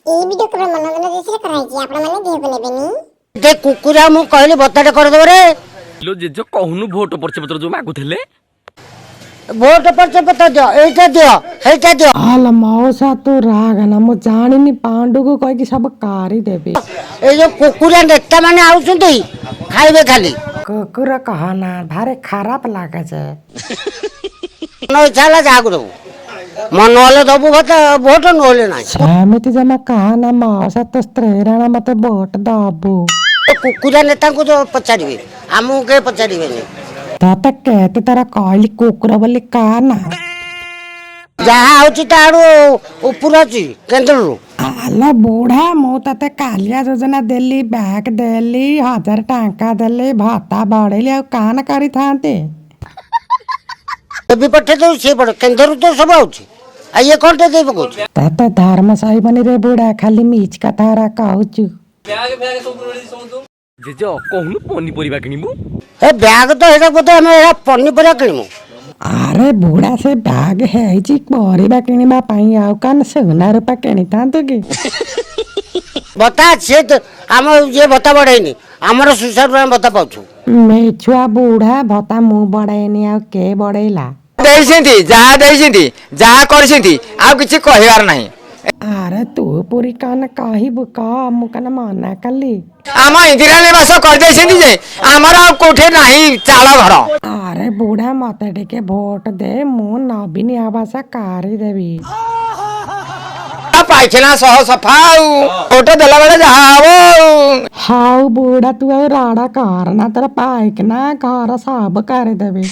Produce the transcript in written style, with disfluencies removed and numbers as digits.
ଏଇ ଭିଡିଓ କେବଳ ମନୋରଞ୍ଜନ ଉଦ୍ଦେଶ୍ୟରେ କରାହେଇଛି, ଆପଣମାନେ ଦେହକୁ ନେବେନି। ଦେ କୁକୁରା, ମୁଁ କହିଲି ଭତ୍ତାଟେ କରିଦେବ ରେ। ଲୋ ଜେଜ, କହୁନୁ, ଭୋଟ ପରିଚୟ ପତ୍ର ଯୋଉ ମାଗୁଥିଲେ? ଭୋଟ ପରିଚୟ ପତ୍ର ଦିଅ, ଏଇଟା ଦିଅ, ହେଇଟା ଦିଅ। ଆଲ ମଉସା, ତୁ ରାଗନା, ମୁଁ ଜାଣିନି, ପାଣ୍ଡୁକୁ କହିକି ସବୁ କରିଦେବି। ଏଇ ଯୋଉ କୁକୁରା ନେତା ମାନେ ଆଉଛନ୍ତି, ଖାଇବେ ଖାଲି। କୁକୁର କହନା, ଭାରି ଖରାପ ଲାଗୁছে। ମନ ଇଚ୍ଛା ହେଲା ଯାହାକୁ ଦବୁ, ମନ ହେଲେ ଦବୁ ଭୋଟ, ଭୋଟ ନହେଲେ ନାହିଁ। ସେମିତି ଜମା କହନା ମଉସା, ତୋ ସ୍ତ୍ରୀରାଣ ମତେ ଭୋଟ ଦବୁ। ଏ କୁକୁରା ନେତାଙ୍କୁ ତ ପଚାରିବେ, ଆମକୁ କେହି ପଚାରିବେନି। ତତେ କେତେ ଥର କହିଲି କୁକୁର ବୋଲି କହନା। ଯାହା ହଉଛି ତା ଆଡୁ ଉପରୁ ଅଛି, କେନ୍ଦ୍ରରୁ। ଆଲ ବୁଢା, ମୁଁ ତତେ କାଳିଆ ଯୋଜନା ଦେଲି, ବ୍ୟାଗ ଦେଲି, 1000 ଟଙ୍କା ଦେଲି, ଭତ୍ତା ବଢେଇଲି, ଆଉ କାନ କରିଥାନ୍ତି? ବି ପଠେଇ ଦଉ, ସିଏ ପଠେଇ, କେନ୍ଦ୍ରରୁ ତ ସବୁ ଆଉଛି, ଆଉ ଇଏ କ'ଣ ଦେଇ ପକଉଛି? ତତେ ଧର୍ମ ସହିବନି ରେ ବୁଢା, ଖାଲି ମିଛ କଥା ଗୁରା କହୁଛୁ। ଜେଜ, କହୁନୁ, ପନିପରିବା କିଣିବୁ। ଏ ବ୍ୟାଗ ତ ସେଇଟା ବୋଧେ ଆମେ ଏଇଟା ପନିପରିବା କିଣିବୁ। ଆରେ ବୁଢା, ସେ ବ୍ୟାଗ ହେଇଛି ପରିବା କିଣିବା ପାଇଁ, ଆଉ କଣ ସୁନା ରୂପା କିଣିଥାନ୍ତୁ କି? ଭତ୍ତା ସିଏ ତ ଆମ ଇଏ ଭତ୍ତା ବଢ଼େଇନି, ଆମର ସୁସାରୁ ଆମେ ଭତ୍ତା ପାଉଛୁ। ମିଛୁଆ ବୁଢା, ଭତ୍ତା ମୁଁ ବଢେଇନି, ଆଉ କେ ବଢେଇଲା? ଦେଇଛନ୍ତି, ଯାହା ଦେଇଛନ୍ତି, ଯାହା କରିଛନ୍ତି, ଆଉ କିଛି କହିବାର ନାହିଁ। ଆରେ ତୁ ପୁରୀ କଣ କହିବୁ କହ, ମୁଁ କଣ ମନା କଲି? ଆମ ଇନ୍ଦିରା ନିବାସ କରିଦେଇଛନ୍ତି ଯେ ଆମର ଆଉ କୋଉଠି ନାହିଁ ଚାଳ ଘର। ଆରେ ବୁଢା, ମତେ ଟିକେ ଭୋଟ ଦେ, ମୁଁ ନବୀନ ଆବାସ କରିଦେବି। ପାଇଖାନା ସହ ସଫା, ଆଉ ଭୋଟ ଦେଲା ବେଳେ ଯାହା ହବ ଆଉ। ହଉ ବୁଢା, ତୁ ଆଉ ରାଡ କରନା, ତୋର ପାଇଖାନା ଘର ସବୁ କରିଦେବି।